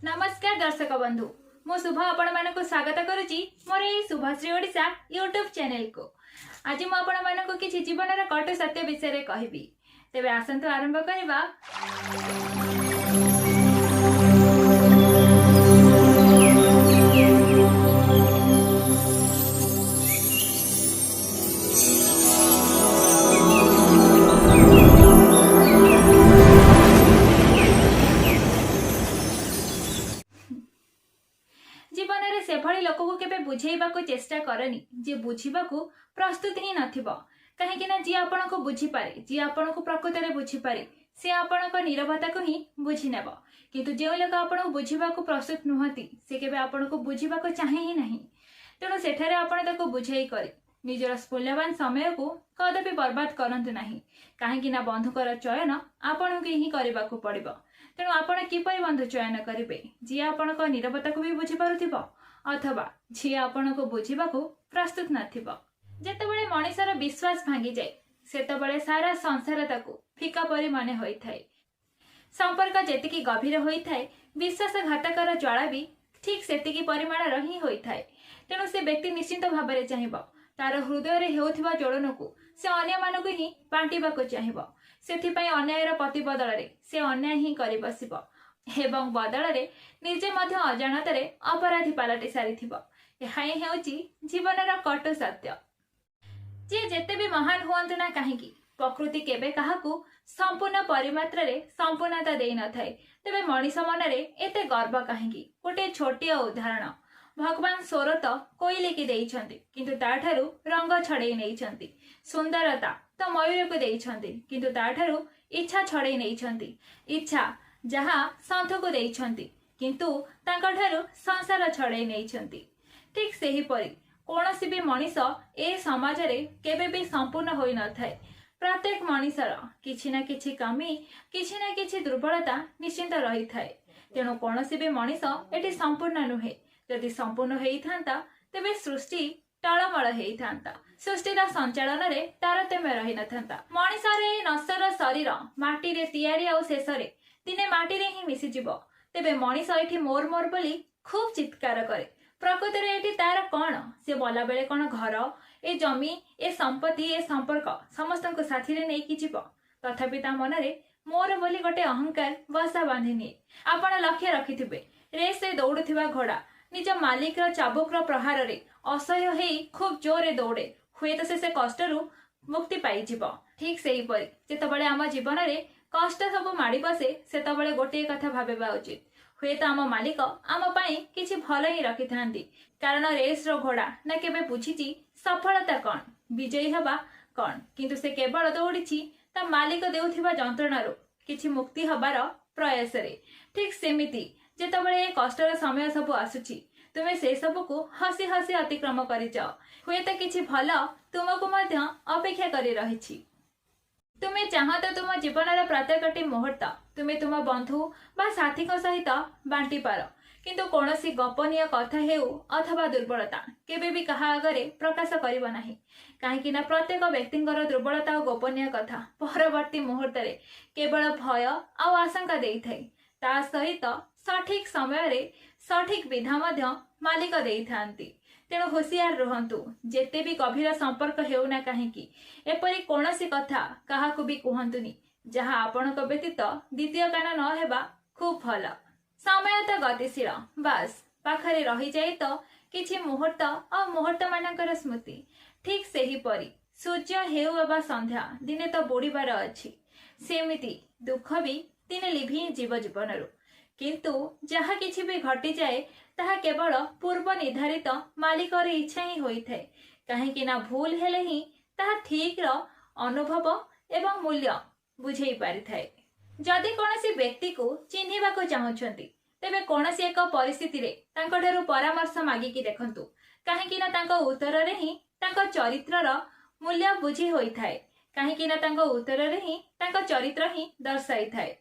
ନମସ୍କାର ଦର୍ଶକ ବନ୍ଧୁ, ମୁଁ ଶୁଭ ଆପଣମାନଙ୍କୁ ସ୍ୱାଗତ କରୁଛି ମୋର ଏଇ ଶୁଭଶ୍ରୀ ଓଡ଼ିଶା ୟୁଟ୍ୟୁବ୍ ଚ୍ୟାନେଲକୁ। ଆଜି ମୁଁ ଆପଣମାନଙ୍କୁ କିଛି ଜୀବନର କଟୁ ସତ୍ୟ ବିଷୟରେ କହିବି। ତେବେ ଆସନ୍ତୁ ଆରମ୍ଭ କରିବା। ଜୀବନରେ ସେଭଳି ଲୋକକୁ କେବେ ବୁଝେଇବାକୁ ଚେଷ୍ଟା କରନି ଯିଏ ବୁଝିବାକୁ ପ୍ରସ୍ତୁତ ହିଁ ନଥିବ। କାହିଁକି ନା ଯିଏ ଆପଣଙ୍କୁ ବୁଝିପାରେ, ଯିଏ ଆପଣଙ୍କୁ ପ୍ରକୃତରେ ବୁଝିପାରେ, ସେ ଆପଣଙ୍କ ନିରବତାକୁ ହିଁ ବୁଝିନେବ। କିନ୍ତୁ ଯେଉଁ ଲୋକ ଆପଣଙ୍କୁ ବୁଝିବାକୁ ପ୍ରସ୍ତୁତ ନୁହନ୍ତି, ସେ କେବେ ଆପଣଙ୍କୁ ବୁଝିବାକୁ ଚାହେଁ ହିଁ ନାହିଁ। ତେଣୁ ସେଠାରେ ଆପଣ ତାକୁ ବୁଝେଇ କରି ନିଜର ମୂଲ୍ୟବାନ ସମୟକୁ କଦାପି ବର୍ବାଦ କରନ୍ତୁ ନାହିଁ। କାହିଁକି ନା ବନ୍ଧୁଙ୍କର ଚୟନ ଆପଣଙ୍କୁ ହିଁ କରିବାକୁ ପଡ଼ିବ। ତେଣୁ ଆପଣ କିପରି ବନ୍ଧୁ ଚୟନ କରିବେ? ଯିଏ ଆପଣଙ୍କ ନିରବତାକୁ ବି ବୁଝିପାରୁଥିବ ଅଥବା ଯିଏ ଆପଣଙ୍କୁ ବୁଝିବାକୁ ପ୍ରସ୍ତୁତ ନଥିବ। ଯେତେବେଳେ ମଣିଷର ବିଶ୍ୱାସ ଭାଙ୍ଗିଯାଏ, ସେତେବେଳେ ସାରା ସଂସାର ତାକୁ ଫିକା ପରି ମନେ ହୋଇଥାଏ। ସମ୍ପର୍କ ଯେତିକି ଗଭୀର ହୋଇଥାଏ, ବିଶ୍ୱାସଘାତକର ଜ୍ୱାଳା ବି ଠିକ୍ ସେତିକି ପରିମାଣର ହିଁ ହୋଇଥାଏ। ତେଣୁ ସେ ବ୍ୟକ୍ତି ନିଶ୍ଚିନ୍ତ ଭାବରେ ଚାହିଁବ ତାର ହୃଦୟରେ ହେଉଥିବା ଜ୍ୱଳନକୁ ସେ ଅନ୍ୟମାନଙ୍କୁ ହିଁ ବାଣ୍ଟିବାକୁ ଚାହିଁବ। ସେଥିପାଇଁ ଅନ୍ୟାୟର ପ୍ରତିବଦଳରେ ସେ ଅନ୍ୟାୟ ହିଁ କରି ବସିବ ଏବଂ ବଦଳରେ ନିଜେ ମଧ୍ୟ ଅଜାଣତରେ ଅପରାଧୀ ପାଲଟି ସାରିଥିବ। ଏହା ହିଁ ହେଉଛି ଜୀବନର କଟୁ ସତ୍ୟ। ଯିଏ ଯେତେ ବି ମହାନ ହୁଅନ୍ତୁ ନା କାହିଁକି, ପ୍ରକୃତି କେବେ କାହାକୁ ସମ୍ପୂର୍ଣ୍ଣ ପରିମାତ୍ରାରେ ସମ୍ପୂର୍ଣ୍ଣତା ଦେଇନଥାଏ। ତେବେ ମଣିଷ ମନରେ ଏତେ ଗର୍ବ କାହିଁକି? ଗୋଟିଏ ଛୋଟିଆ ଉଦାହରଣ, ଭଗବାନ ସ୍ୱର ତ କୋଇଲିକି ଦେଇଛନ୍ତି, କିନ୍ତୁ ତାଠାରୁ ରଙ୍ଗ ଛଡେଇ ନେଇଛନ୍ତି। ସୁନ୍ଦରତା ତ ମୟୂରକୁ ଦେଇଛନ୍ତି, କିନ୍ତୁ ତାଠାରୁ ଇଚ୍ଛା ଛଡେଇ ନେଇଛନ୍ତି। ଇଚ୍ଛା ଯାହା ସନ୍ଥକୁ ଦେଇଛନ୍ତି, କିନ୍ତୁ ତାଙ୍କଠାରୁ ସଂସାର ଛଡେଇ ନେଇଛନ୍ତି। ଠିକ୍ ସେହିପରି କୌଣସି ବି ମଣିଷ ଏ ସମାଜରେ କେବେ ବି ସମ୍ପୂର୍ଣ୍ଣ ହୋଇନଥାଏ। ପ୍ରତ୍ୟେକ ମଣିଷର କିଛି ନା କିଛି କମି, କିଛି ନା କିଛି ଦୁର୍ବଳତା ନିଶ୍ଚିନ୍ତ ରହିଥାଏ। ତେଣୁ କୌଣସି ବି ମଣିଷ ଏଠି ସମ୍ପୂର୍ଣ୍ଣ ନୁହେଁ। ଯଦି ସମ୍ପୂର୍ଣ୍ଣ ହେଇଥାନ୍ତା, ତେବେ ସୃଷ୍ଟି ଟଳମଳ ହେଇଥାନ୍ତା, ସୃଷ୍ଟିର ସଞ୍ଚାଳନରେ ତାରତମ୍ୟ ରହିନଥାନ୍ତା। ମଣିଷର ଏ ନଶ୍ୱର ଶରୀର ମାଟିରେ ତିଆରି ଆଉ ଶେଷରେ ଦିନେ ମାଟିରେ ହିଁ ମିଶିଯିବ। ତେବେ ମଣିଷ ଏଠି ମୋର ମୋର ବୋଲି ଖୁବ୍ ଚିତ୍କାର କରେ। ପ୍ରକୃତରେ ଏଠି ତାର କଣ? ସେ ମଲାବେଳେ କଣ ଘର, ଏ ଜମି, ଏ ସମ୍ପତ୍ତି, ଏ ସମ୍ପର୍କ ସମସ୍ତଙ୍କୁ ସାଥିରେ ନେଇକି ଯିବ? ତଥାପି ତା ମନରେ ମୋର ବୋଲି ଗୋଟେ ଅହଙ୍କାର ବସା ବାନ୍ଧି ନିଏ। ଆପଣ ଲକ୍ଷ୍ୟ ରଖିଥିବେ, ରେସରେ ଦୌଡୁଥିବା ଘୋଡା ନିଜ ମାଲିକର ଚାବୁକର ପ୍ରହାରରେ ଅସହ୍ୟ ହେଇ ଖୁବ୍ ଜୋରରେ ଦୌଡେ, ହୁଏତ ସେ କଷ୍ଟରୁ ମୁକ୍ତି ପାଇଯିବ। ଠିକ ସେହିପରି ଯେତେବେଳେ ଆମ ଜୀବନରେ କଷ୍ଟ ସବୁ ମାଡି ବସେ, ସେତେବେଳେ ଗୋଟିଏ କଥା ଭାବିବା ଉଚିତ, ହୁଏତ ଆମ ମାଲିକ ଆମ ପାଇଁ କିଛି ଭଲ ହିଁ ରଖିଥାନ୍ତି। କାରଣ ରେସ୍ର ଘୋଡା ନା କେବେ ବୁଝିଛି ସଫଳତା କଣ, ବିଜୟୀ ହେବା କଣ, କିନ୍ତୁ ସେ କେବଳ ଦୌଡ଼ିଛି ତା ମାଲିକ ଦେଉଥିବା ଯନ୍ତ୍ରଣାରୁ କିଛି ମୁକ୍ତି ହବାର ପ୍ରୟାସରେ। ଠିକ ସେମିତି ଯେତେବେଳେ ଏ କଷ୍ଟର ସମୟ ସବୁ ଆସୁଛି, ତୁମେ ସେ ସବୁକୁ ହସି ହସି ଅତିକ୍ରମ କରିଯାଅ, ହୁଏତ କିଛି ଭଲ ତୁମକୁ ମଧ୍ୟ ଅପେକ୍ଷା କରି ରହିଛି। ତୁମେ ଚାହଁ ତ ତୁମ ଜୀବନର ପ୍ରତ୍ୟେକଟି ମୁହୂର୍ତ୍ତ ତୁମେ ତୁମ ବନ୍ଧୁ ବା ସାଥୀଙ୍କ ସହିତ ବାଣ୍ଟି ପାର, କିନ୍ତୁ କୌଣସି ଗୋପନୀୟ କଥା ହେଉ ଅଥବା ଦୁର୍ବଳତା କେବେ ବି କାହା ଆଗରେ ପ୍ରକାଶ କରିବ ନାହିଁ। କାହିଁକି ନା ପ୍ରତ୍ୟେକ ବ୍ୟକ୍ତିଙ୍କର ଦୁର୍ବଳତା ଓ ଗୋପନୀୟ କଥା ପରବର୍ତ୍ତୀ ମୁହୂର୍ତ୍ତରେ କେବଳ ଭୟ ଆଉ ଆଶଙ୍କା ଦେଇଥାଏ। ତା ସହିତ ସଠିକ ସମୟରେ ସଠିକ ବିଧା ମଧ୍ୟ ମାଲିକ ଦେଇଥାନ୍ତି। ତେଣୁ ହୁସିଆର ରୁହନ୍ତୁ, ଯେତେ ବି ଗଭୀର ସମ୍ପର୍କ ହେଉନା କାହିଁକି, ଏପରି କୌଣସି କଥା କାହାକୁ ବି କୁହନ୍ତୁନି ଯାହା ଆପଣଙ୍କ ବ୍ୟତୀତ ଦ୍ୱିତୀୟ କାନ ନ ହେବା ଖୁବ୍ ଭଲ। ସମୟ ତ ଗତିଶୀଳ, ବାସ୍ ପାଖରେ ରହିଯାଏ ତ କିଛି ମୁହୂର୍ତ୍ତ ଆଉ ମୁହୂର୍ତ୍ତ ମାନଙ୍କର ସ୍ମୃତି। ଠିକ ସେହିପରି ସୂର୍ଯ୍ୟ ହେଉ ଅବା ସନ୍ଧ୍ୟା, ଦିନେ ତ ବୁଡ଼ିବାର ଅଛି, ସେମିତି ଦୁଃଖ ବି ଦିନେ ଲିଭି ହିଁ ଯିବ ଜୀବନରୁ। କିନ୍ତୁ ଯାହା କିଛି ବି ଘଟିଯାଏ, ତାହା କେବଳ ପୂର୍ବ ନିର୍ଦ୍ଧାରିତ ମାଲିକର ଇଚ୍ଛା ହିଁ ହୋଇଥାଏ। କାହିଁକି ନା ଭୁଲ ହେଲେ ହିଁ ତାହା ଠିକର ଅନୁଭବ ଏବଂ ମୂଲ୍ୟ ବୁଝେଇ ପାରିଥାଏ। ଯଦି କୌଣସି ବ୍ୟକ୍ତିକୁ ଚିହ୍ନିବାକୁ ଚାହୁଁଛନ୍ତି, ତେବେ କୌଣସି ଏକ ପରିସ୍ଥିତିରେ ତାଙ୍କଠାରୁ ପରାମର୍ଶ ମାଗିକି ଦେଖନ୍ତୁ। କାହିଁକି ନା ତାଙ୍କ ଉତ୍ତରରେ ହିଁ ତାଙ୍କ ଚରିତ୍ରର ମୂଲ୍ୟ ବୁଝି ହୋଇଥାଏ। କାହିଁକି ନା ତାଙ୍କ ଉତ୍ତରରେ ହିଁ ତାଙ୍କ ଚରିତ୍ର ହିଁ ଦର୍ଶାଇଥାଏ।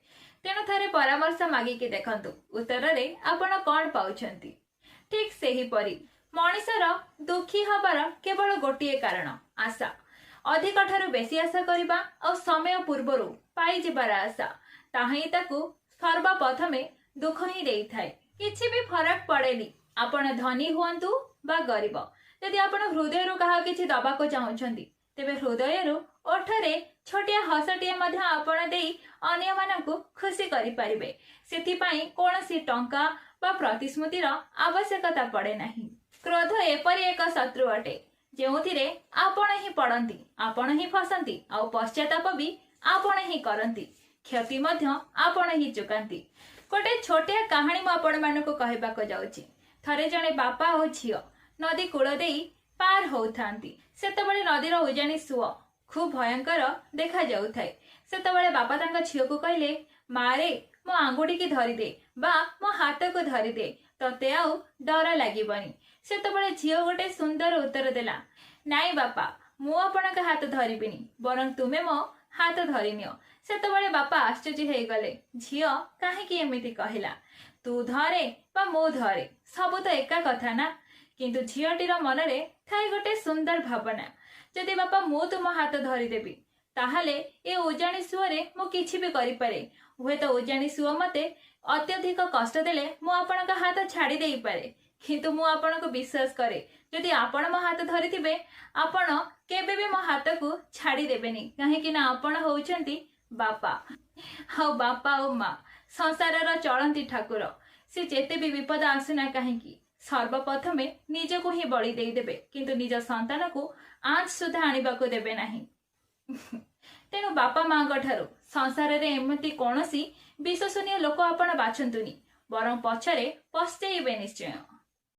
ତେଣୁ ଥରେ ପରାମର୍ଶ ମାଗିକି ଦେଖନ୍ତୁ ଉତ୍ତରରେ ଆପଣ କଣ ପାଉଛନ୍ତି। ଠିକ ସେହିପରି ମଣିଷର ଦୁଃଖୀ ହବାର କେବଳ ଗୋଟିଏ କାରଣ, ଆଶା। ଅଧିକ ଠାରୁ ବେଶୀ ଆଶା କରିବା ଆଉ ସମୟ ପୂର୍ବରୁ ପାଇଯିବାର ଆଶା, ତାହା ହିଁ ତାକୁ ସର୍ବପ୍ରଥମେ ଦୁଃଖ ହିଁ ଦେଇଥାଏ। କିଛି ବି ଫରକ ପଡ଼େନି, ଆପଣ ଧନୀ ହୁଅନ୍ତୁ ବା ଗରିବ। ଯଦି ଆପଣ ହୃଦୟରୁ କାହାକୁ କିଛି ଦବାକୁ ଚାହୁଁଛନ୍ତି, ତେବେ ହୃଦୟରୁ ଓଠରେ ଛୋଟିଆ ହସଟିଏ ମଧ୍ୟ ଆପଣ ଦେଇ ଅନ୍ୟମାନଙ୍କୁ ଖୁସି କରିପାରିବେ। ସେଥିପାଇଁ କୌଣସି ଟଙ୍କା ବା ପ୍ରତିଶ୍ରୁତିର ଆବଶ୍ୟକତା ପଡ଼େ ନାହିଁ। କ୍ରୋଧ ଏପରି ଏକ ଶତ୍ରୁ ଅଟେ, ଯେଉଁଥିରେ ଆପଣ ହିଁ ପଡ଼ନ୍ତି, ଆପଣ ହିଁ ଫସନ୍ତି, ଆଉ ପଶ୍ଚାତାପ ବି ଆପଣ ହିଁ କରନ୍ତି, କ୍ଷତି ମଧ୍ୟ ଆପଣ ହିଁ ଚୁକାନ୍ତି। ଗୋଟେ ଛୋଟିଆ କାହାଣୀ ମୁଁ ଆପଣମାନଙ୍କୁ କହିବାକୁ ଯାଉଛି। ଥରେ ଜଣେ ବାପା ଓ ଝିଅ ନଦୀ କୂଳ ଦେଇ ପାର ହଉଥାନ୍ତି। ସେତେବେଳେ ନଦୀର ଉଜାଣି ସୁଅ ଖୁବ୍ ଭୟଙ୍କର ଦେଖାଯାଉଥାଏ। ସେତେବେଳେ ବାପା ତାଙ୍କ ଝିଅକୁ କହିଲେ, ମାରେ, ମୋ ଆଙ୍ଗୁଠିକି ଧରିଦେ ବା ମୋ ହାତକୁ ଧରିଦେ, ତତେ ଆଉ ଡର ଲାଗିବନି। ସେତେବେଳେ ଝିଅ ଗୋଟେ ସୁନ୍ଦର ଉତ୍ତର ଦେଲା, ନାଇଁ ବାପା, ମୁଁ ଆପଣଙ୍କ ହାତ ଧରିବିନି, ବରଂ ତୁମେ ମୋ ହାତ ଧରିନିଅ। ସେତେବେଳେ ବାପା ଆଶ୍ଚର୍ଯ୍ୟ ହେଇଗଲେ, ଝିଅ କାହିଁକି ଏମିତି କହିଲା? ତୁ ଧରେ ବା ମୁଁ ଧରେ, ସବୁ ତ ଏକା କଥା ନା? କିନ୍ତୁ ଝିଅଟିର ମନରେ ଥାଏ ଗୋଟେ ସୁନ୍ଦର ଭାବନା, ଯଦି ବାପା ମୁଁ ତୁମ ହାତ ଧରିଦେବି, ତାହେଲେ ଏ ଉଜାଣି ସୁଅରେ ମୁଁ କିଛି ବି କରିପାରେ। ହୁଏତ ଉଜାଣି ସୁଅ ମତେ ଅତ୍ୟଧିକ କଷ୍ଟ ଦେଲେ ମୁଁ ଆପଣଙ୍କ ହାତ ଛାଡ଼ି ଦେଇପାରେ, କିନ୍ତୁ ମୁଁ ଆପଣଙ୍କୁ ବିଶ୍ୱାସ କରେ, ଯଦି ଆପଣ ମୋ ହାତ ଧରିଥିବେ, ଆପଣ କେବେ ବି ମୋ ହାତକୁ ଛାଡ଼ି ଦେବେନି, କାହିଁକି ନା ଆପଣ ହଉଛନ୍ତି ବାପା। ଆଉ ବାପା ଆଉ ମା ସଂସାରର ଚଳନ୍ତି ଠାକୁର। ସେ ଯେତେ ବି ବିପଦ ଆସୁନା କାହିଁକି, ସର୍ବପ୍ରଥମେ ନିଜକୁ ହିଁ ବଳି ଦେଇଦେବେ, କିନ୍ତୁ ନିଜ ସନ୍ତାନକୁ ଆଞ୍ଚ ସୁଦ୍ଧା ଆଣିବାକୁ ଦେବେ ନାହିଁ। ତେଣୁ ବାପା ମାଙ୍କ ଠାରୁ ସଂସାରରେ ଏମିତି କୌଣସି ବିଶ୍ୱସନୀୟ ଲୋକ ଆପଣ ବାଛନ୍ତୁନି, ବରଂ ପଛରେ ପସ୍ତେଇବେ ନିଶ୍ଚୟ।